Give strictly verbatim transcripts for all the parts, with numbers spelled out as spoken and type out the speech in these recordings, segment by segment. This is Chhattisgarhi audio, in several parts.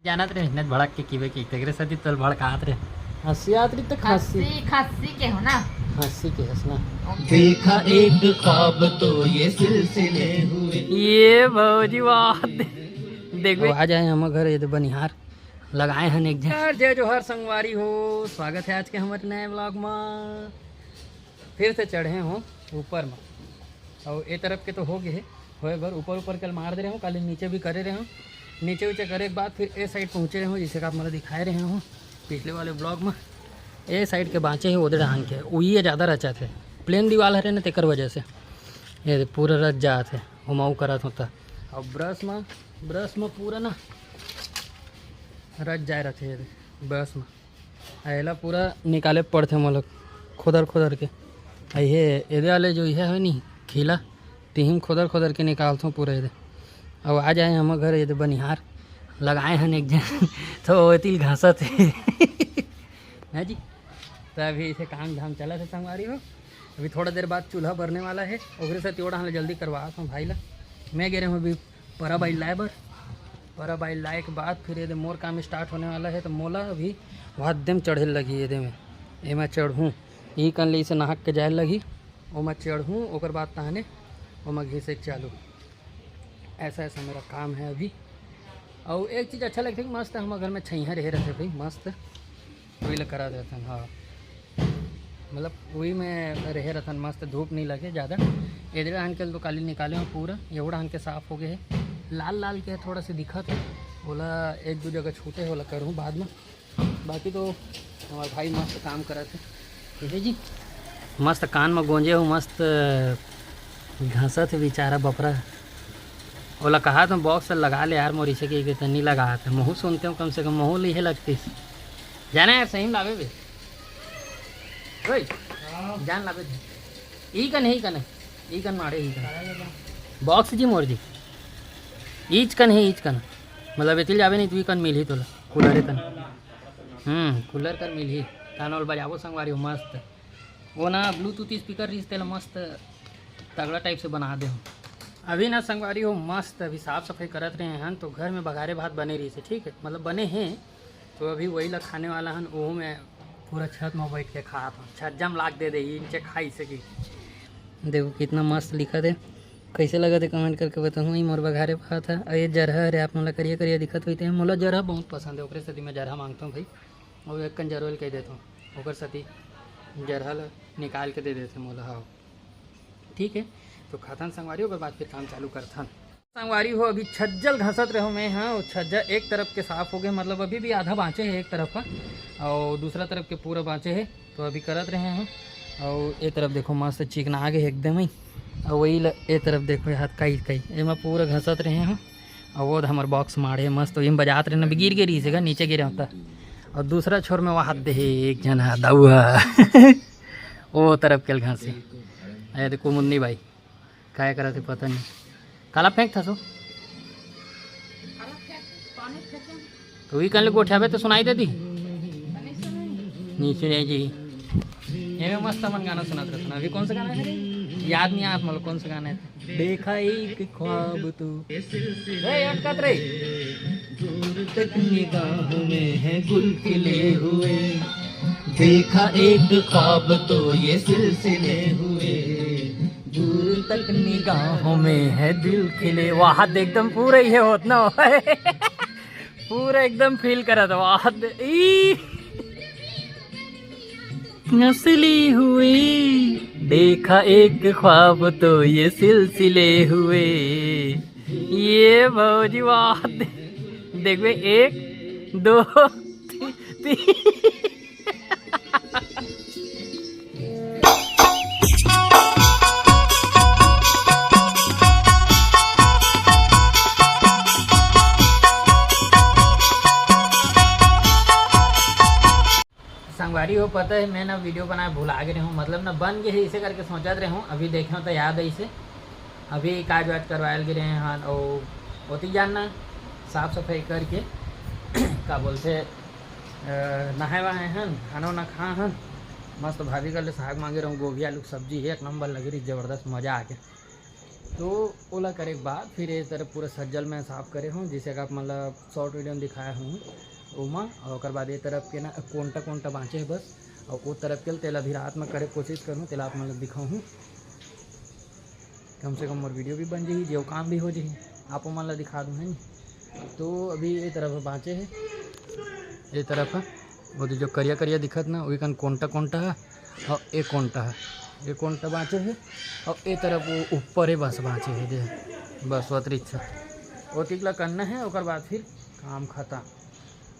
जानत रहे, इतने भड़क के किबे की, तेकरे सती तल भड़कात रहे। हंसी आत रही तो खांसी। खांसी, खांसी के हो ना। हंसी के हंसना। देखा एक ख्वाब तो ये सिलसिले हुए। ये भौजी बात। देखबे, आज आए हम घर, ये तो बनिहार लगाए हन एक जन। यार, जय जोहार संगवारी हो, स्वागत है आज के हमारे नए ब्लॉग में। फिर से चढ़े हो ऊपर में, और ए तरफ के तो हो गए होए बर, ऊपर ऊपर कल मार दे रहे हो, काली नीचे भी करे रहे हो। नीचे उचे करे के बाद फिर ए साइड पहुँचे रहे हो, जैसे कि आप मतलब दिखाए रहे हो पिछले वाले ब्लॉग में। ए साइड के बाँचे है ओदे डहान के, उही ज़्यादा रचा थे, प्लेन दीवार हरे ना, तेकर वजह से ये पूरा रच जात है, ओमा ऊ करत होता। और ब्रश में, ब्रश में पूरा ना रच जाए रहते ये ब्रश में। एला पूरा निकाले पड़थे मोला, खोदर खोदर के। आ ये एदे वाले जो ये है नी खीला, तिहिम खोदर खोदर के निकालथों पूरा एदे। अब आ जाए हम घर, एदे बनिहार लगाए हन एक जन तो ओतिल घासत है ना जी। तो अभी इसे काम धाम चला थे संगवारी हो। अभी थोड़ा देर बाद चूल्हा बरने वाला है, ओकरे से तेवड़ा हम जल्दी करवा हूँ भाई ला। मैं गे रहे हूँ अभी परब आइल लाए बर। परब आइल लाए के बाद फिर एदे मोर काम स्टार्ट होने वाला है, तो मोला अभी वहाँ एकदम चढ़े लगी एदे में, एमा चढ़ूँ, ई कन ले इसे नहक के जाए लगी, ओमा चढ़ूँ, ओकर बाद तहने ओमा घिसे के चालू। ऐसा ऐसा मेरा काम है अभी। और एक चीज़ अच्छा लगता है कि मस्त हम घर में छैया रहे रहते भाई, मस्त वही ला करा देथन। हाँ, मतलब वही में रहे रहथन, मस्त धूप नहीं लगे ज़्यादा। एदे डहान के तो काली निकाले हो पूरा, एहू डहान के साफ हो गए है। लाल लाल के थोड़ा सा दिखत है, ओला एक दो जगह छूटे है, ओला करूँ बाद में। बाकी तो हमारे भाई मस्त काम करत है। ठीक है जी, मस्त कान में गोंजे हो, मस्त घसत है बेचारा बपरा। ओला कहा तो बॉक्स लगा ले यार, मोर इसे के तो नहीं लगा था। महू सुनते हो, कम से कम महू लिहे लगती। जाना यार, सही में लावे बे। ओए, जान लावे। ई कन, ई कन, ई कन मारे, ई कन। बॉक्स जी मोर जी। ईच कन है, ईच कन। मतलब एतिल जाबे नहीं, तू ई कन मिलही तोला। कूलर कन। हम्म, कूलर कर मिलही। कान ओल बजाबो संगवारी हो, मस्त। वो ना ब्लूटूथ स्पीकर रहिस, तेला मस्त तगड़ा टाइप से बना दे हो। अभी ना संगवारी हो, मस्त अभी साफ सफाई करत रहे हन, तो घर में बघारे भात बने रहिस हे, ठीक है, मतलब बने हैं, तो अभी वही ला खाने वाला हन। ओहू में पूरा छत में बैठ के खात हन, छज्जा में लाग दे दे, नीचे खाई सकी। देखो कितना मस्त लिखत हे, कैसे लगत हे कमेंट करके बताहू। ई मोर बघारे भात है, और ये जरहा हरे, आप मन ला करिया करिया दिखत होई, ते मोला जरहा बहुत पसंद है, ओकरे सेती मैं जरहा मांगता हूँ भाई, और एक कन जरहा ल कह देता हूँ, ओकर सेती जरहा ला निकाल के दे देते मोला। हाँ, ठीक है, तो खाथन संगवारी, ओकर बाद फिर काम चालू करथन। संगवारी हो, अभी छज्जा ल घसत रहो मैं, हाँ, वो छज्जा एक तरफ के साफ हो गए, मतलब अभी भी आधा बाँचे है एक तरफ का, और दूसरा तरफ के पूरा बाँचे है, तो अभी करत रहे हैं। और ये तरफ देखो मस्त चिकना आ गए एकदम ही, और वही ल-, ये तरफ देखो हाथ कई कई एमा पूरा घसत रहे हैं। और वो हमार बॉक्स माड़े मस्त, वही में बजात रहे ना, गिर गिर इसे नीचे गिरे होता। और दूसरा छोर में वहाँ दे एक जन है दउहा वो तरफ के घासी। अरे देखो मुन्नी भाई काय करत हे पता नहीं, काला फेंक था सो। तो वही कल गोठियाबे तो सुनाई देती। नहीं सुनाई जी। ये में मस्त मन गाना सुनात रहता ना। अभी कौन सा गाना है रे? याद नहीं आया आप मतलब कौन सा गाना है। देखा एक ख्वाब तू। ए, अटकत रे। दूर तक निगाहों में है गुल खिले हुए। देखा एक ख्वाब तो ये सिलसिले हुए। दूर तक निगाहों में है दिल खिले। वाह, एकदम पूरा ये होत ना। पूरा एकदम फील करत। वाह, ई नस्ली हुई। देखा एक ख्वाब तो ये सिलसिले हुए। ये भौजी वाह। देखबे, एक, दो, ती-, तीन। संगवारी हो, पता है, मैं ना वीडियो बनाए भुला गे रहूँ, मतलब ना बन गए है, इसे करके सोचत रहूँ, अभी देखे तो याद है इसे। अभी काज वाज करवायल गे रहे हन, और ओती जान ना साफ सफाई करके का बोलते, अ, नहाए वहाए हन, खाना वाना खा हन, मस्त भाभी कर ले साग मांगे रहूँ, गोभी आलू के सब्जी एक नंबर लगे रही, जबरदस्त मजा आ गया। तो ओला करे के बाद फिर ये तरफ पूरा सज्जल मैं साफ करे हूँ, जैसे कि आप मन ला शॉर्ट वीडियो में दिखाया हूँ ओमा। और ओकर बाद ये तरफ के ना कोंटा कोंटा बाँचे है बस, और वो तरफ के तेला भी रात में करे कोशिश करूँ, तेला आप मन ला दिखाऊँ। कम से कम मोर वीडियो भी बन जाही, जो काम भी हो जाही, आप मन ला दिखा दूँ, है नी। तो अभी ये तरफ बाँचे है, ये तरफ है, वो जो करिया करिया दिखत ना, वही कन कोंटा कोंटा है, और एक कोंटा है, एक कोंटा बाँचे है, और ये तरफ वो ऊपर है बस बाँचे है, दे बस वो अतरी इच्छा, वो टिकला करना है, ओकर बाद फिर काम खत्म।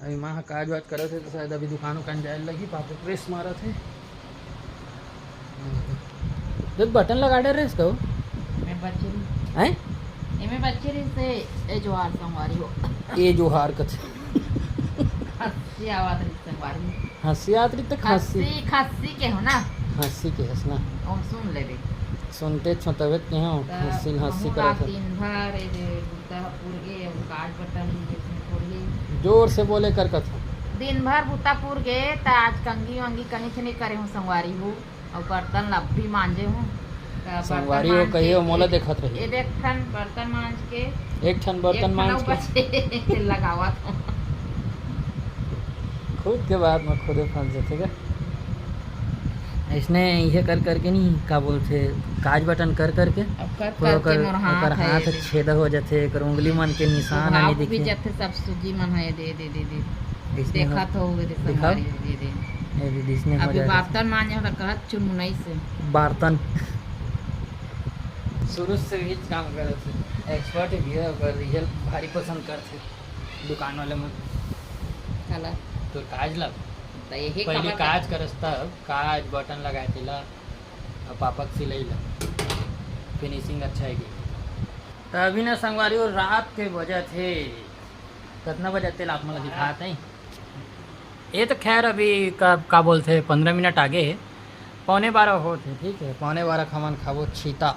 अभी माँ ह काज वाज करत हे, तो शायद अभी दुकान उकान जाए लगही, पापा प्रेस मारत हे। देख बटन लगा डर रहे इसको। मैं बच्चे रही। हैं? एमे बच्चे रही से ए जोहार संगवारी हो। ए जोहार कथे। हंसी आवत रही संगवारी। हंसी आवत रही तो खांसी। खांसी, खांसी के हो ना? खांसी के हंस ना। ओ सुन ले रे। सुनते छो तबे के हो, त हंसी न हंसी महू करत रात है। दिन भर ए दे बुता पूर गे, अब काज बटन ये पूर गे। जोर से बोले कर कथो। दिन भर बुता पूर गे, त आज कंगी वंगी कहीं से नहीं करे हूँ संगवारी हूँ। अउ बर्तन ला भी मांजे हूँ। त बर्तन संगवारी हो मांज के कहियो मोला एक, देखत रही। एक, एक ठन बर्तन मांज के, एक ठन बर्तन एक ठन मांज अउ के। बचे लगावत हूँ। खुद के बात में खुदे फंस जाथे का। इसने इहे कर करके नहीं, का बोलथे, काज बटन कर करके अब कर पूरा करके ओकर, मोर हाथ ओकर है हाथ दे। छेदा हो जाथे, ओकर उंगली मन के निशान सुभाव आने भी दिखे। जाथे सब सूजी मन है दे, दे, दे, दे। इसने हो, देखा तो हुए दे दिखाओ। संगवारी दे, दे। ये दीदी, इसने हो अभी जाथे। बर्तन मांजे हो तो कहत चुनमुनई से। बर्तन। शुरू से भी काम करत हे, एक्सपर्ट भी है, ओकर रियल भारी पसंद करथे दुकान वाले मन। काला? तो काज ला। त यही पहली काबर काज करस तब, काज बटन लगाए तेला, अब पापक सिलाई ला, फिनिशिंग अच्छा है कि। त अभी ना संगवारी हो रात के बजत हे, कतना बजत तेला आप मन ला दिखात हई। ये तो खैर अभी का, का बोलथे, पंद्रह मिनट आगे हे, पौने बारह होत हे, ठीक है, पौने बारह खावन खाबो छीता,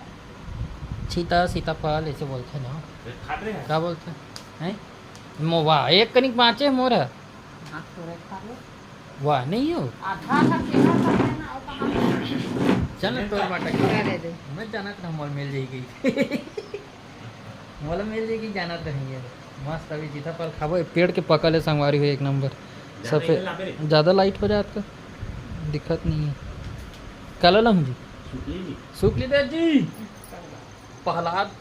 छीता सीताफल ऐसे बोलथे ना, खाते हैं। का बोलथे हैं? मो वाह, एक कनिक बाँचे मोर। हाँ, थोड़ा खा लो। वाह, नहीं हो? आधा आधा केला का है ना, और कहाँ पे? चल, तोर बाटा के। अरे दे। मैं जानत रहा मोर मिल जाएगी। मोला मिल जाएगी, जानत रही है। मस्त अभी सीताफल खाबो, ये पेड़ के पकल है संगवारी हो, एक नंबर। ज़्यादा सफेद, इधर लाबे रे। ज़्यादा लाइट हो जात का दिक्कत नहीं है। काला लाऊं जी? सुकली जी। सुकली दे जी। प्रहलाद।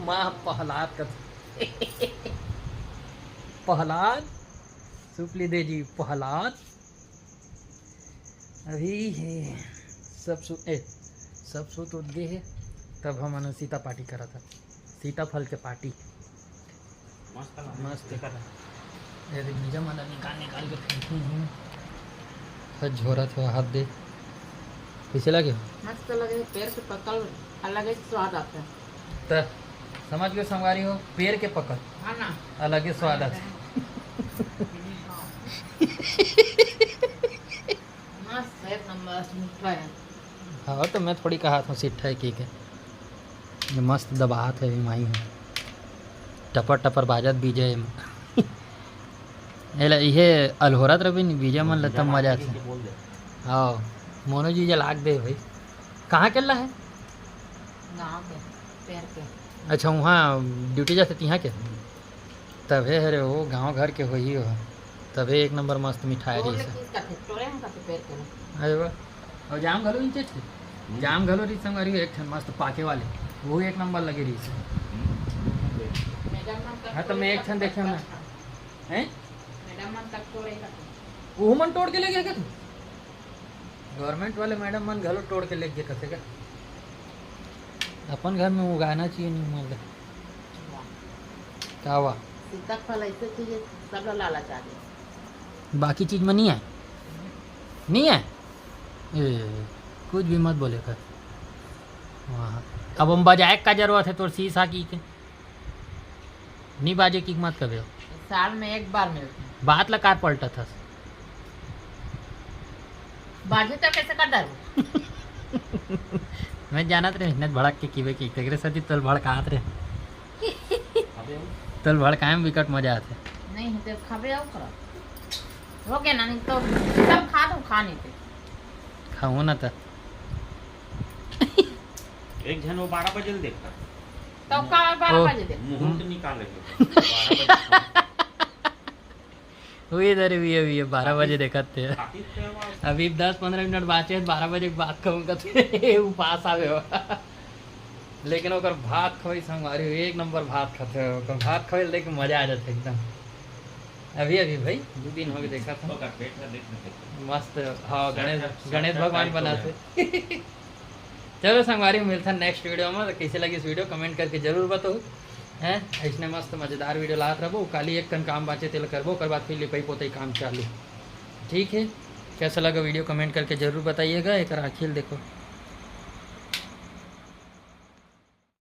माँ प्रहलाद का। प्रहलाद। सुकली दे जी प्रहलाद। अभी हे सब सु-, ए, सब सुत उत गे हे, तब हमन सीता पार्टी करत हन, सीताफल के पार्टी। मस्त लगा। मस्त। ये देख, बीजा मन ला निकाल निकाल के फेंकू हूँ। हर झोरत हो हाथ दे। कैसे लगे? मस्त लगे, पेड़ के पकल अलग ही स्वाद आता है। त समझ गए संगवारी हो, पेड़ के पकल हाँ ना। अलग ही स्वाद आता है। मस्त है, एक नंबर मीठा है। हाँ, तो मैं थोड़ी कहा था सिट्ठा है की के। ये मस्त दबात है अभी माई हो। टपर टपर बाजत बीजे एम। एला इहे अलहोरत रबे नी बीजे मन ल तब मजा आथे। हाँ, मोनो जी जे लाग दे भाई। कहाँ के ला है? गाँव के, पेड़ के। अच्छा, वहाँ ड्यूटी जाथे तिहाँ के? तभे हरे वो गाँव घर के होही हो, तभे एक नंबर मस्त मिठाई तोड़ रही ले से। किस कथे? तोड़े हम कथे पेड़ के ना। अरे वाह, और जाम घलो इंचे थे। हम्म। जाम घलो रही संगवारी एक ठन मस्त पाके वाले, वो एक नंबर लगे रही से। हम्म। मैडम मन तक हाँ, तो तोड़े मैं एक कथे ठन देखे हूँ ना। कथा। हैं? मैडम मन तक तोड़े कथे। वो मन तोड़ के ले गए क्या तू? गवर्नमेंट वाले मैडम मन घलो तोड़ के लेके कथे का? अपन घर में उगाना चाहिए नहीं मर्द। वाह। का वाह? सीताफल ऐसे चीज है, सब ला लालच आ गया। बाकी चीज में नहीं है? नहीं है? ए, कुछ भी मत बोले कर। वाह। अब हम बजाए का जरूरत है तोर शीशा की के? नी बाजे की मत कबे हो। साल में एक बार मिलथे। बात ला कार पलटत हस। बाजे तो कैसे कर डालू? मैं जानत रहे, इतने भड़क के किबे की, तेरे साथ ही तल भड़कात रहे। तल भड़काए में विकट मजा आथे। नहीं, तो खाबे आओ करो। हो गया ना, नहीं तो सब खा दो, खा नहीं थे। खाओ ना तो। एक झन वो बारह बजे ले देखता। तो का बारह ओ। बजे देख? मुहूर्त निकाल लेंगे बारह बजे। वही इधर भी है, भी है, बारह बजे देखत थे। खातिर से आवाज। अभी दस पंद्रह मिनट बाँचे हे, बारह बजे के बाद कहूँगा तो उपास आवे हो। लेकिन ओकर भात खवाई संगवारी हो, एक नंबर भात खाथे। ओकर भात खवाई देख के मजा आ जाथे एकदम। अभी अभी भाई दो दिन हो गए देखा था। ओकर पेट में देख नहीं सकते। मस्त। हाँ, Ganesh sir, sir, Ganesh sir, भगवान सर, बना सर। थे। चलो संगवारी, मिलथन नेक्स्ट वीडियो में। तो कैसे लगी इस वीडियो, कमेंट करके जरूर बताओ। हैं, ऐसने मस्त मजेदार वीडियो लात रहबो। काली एक कन काम बाँचे, तेला करबो, ओकर बाद फिर लिपाई पोताई काम चालू। ठीक है, कैसा लगा वीडियो, कमेंट करके जरूर बताइएगा। एक आँखी ल देखो,